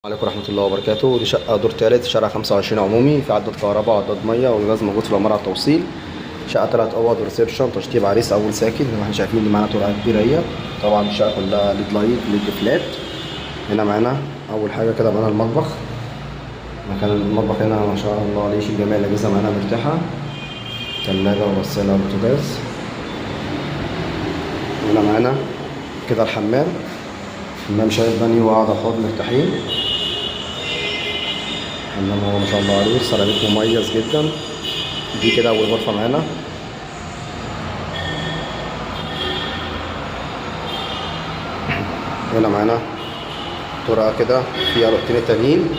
عليكم ورحمة الله وبركاته. دي شقة دور تالت، شارع 25 عمومي، في عداد كهرباء وعداد مية والغاز موجود في العمارة على التوصيل. شقة 3 أوض و reception، تشطيب عريس أول ساكن. زي ما احنا شايفين دي معانا طرقة كبيرة اهي. طبعا الشقة كلها LED light، LED flat. هنا معانا أول حاجة كده معانا المطبخ. مكان المطبخ هنا ما شاء الله عليه، يشيل جميع الأجهزة معانا مرتاحة، تلاجة وغسالة وبوتاجاز. هنا معانا كده الحمام، حمام شايل بانيو وقاعدة حوض مرتاحين. حمام هو ما شاء الله عليه، سيراميك مميز جدا. دي كده أول غرفة معانا. هنا معانا طرقة كده فيها لوحتين التانيين.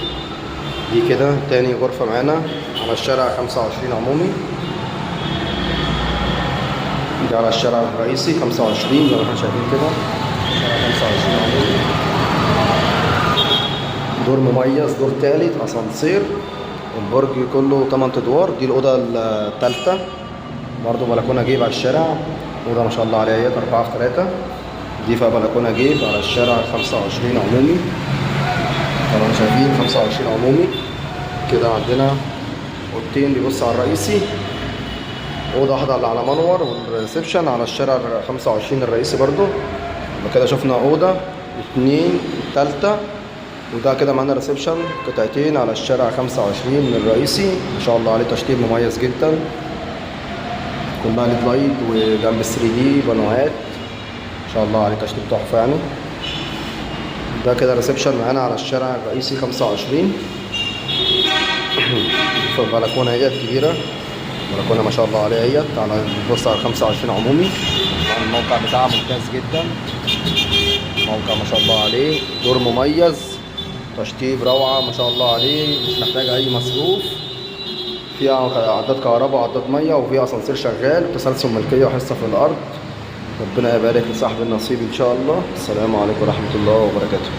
دي كده تاني غرفة معانا على الشارع 25 عمومي. دي على الشارع الرئيسي 25 زي ما احنا شايفين كده، شارع 25 عمومي. دور مميز، دور تالت، اسانسير. البرج كله 8 ادوار. دي الاوضة التالتة، برضو بلكونة جيب على الشارع. اوضة ما شاء الله عليها اهيت، 4 في 3. دي فيها بلكونة جيب على الشارع 25 عمومي. طبعا شايفين 25 عمومي. كده عندنا اوضتين بيبص على الرئيسي، اوضة واحدة اللي على منور، وال reception على الشارع 25 الرئيسي برضو. يبقى كده شفنا اوضة، اتنين، التالتة، وده كده معانا reception، قطعتين على الشارع 25 من الرئيسي. ما شاء الله عليه، تشطيب مميز جدا، كلها LED light وجنب 3D بانوهات. ما شاء الله عليه، تشطيب تحفة يعني. ده كده reception معانا على الشارع الرئيسي 25. في بلكونة اهيت كبيرة، بلكونة ما شاء الله عليها اهيت على بص على 25 عمومي. طبعا الموقع بتاعها ممتاز جدا، موقع ما شاء الله عليه، دور مميز، تشطيب روعة ما شاء الله عليه، مش محتاج أي مصروف. فيها عداد كهرباء وعداد مية، وفيها أسانسير شغال، تسلسل ملكية وحصة في الأرض. ربنا يبارك لصاحب النصيب إن شاء الله. السلام عليكم ورحمة الله وبركاته.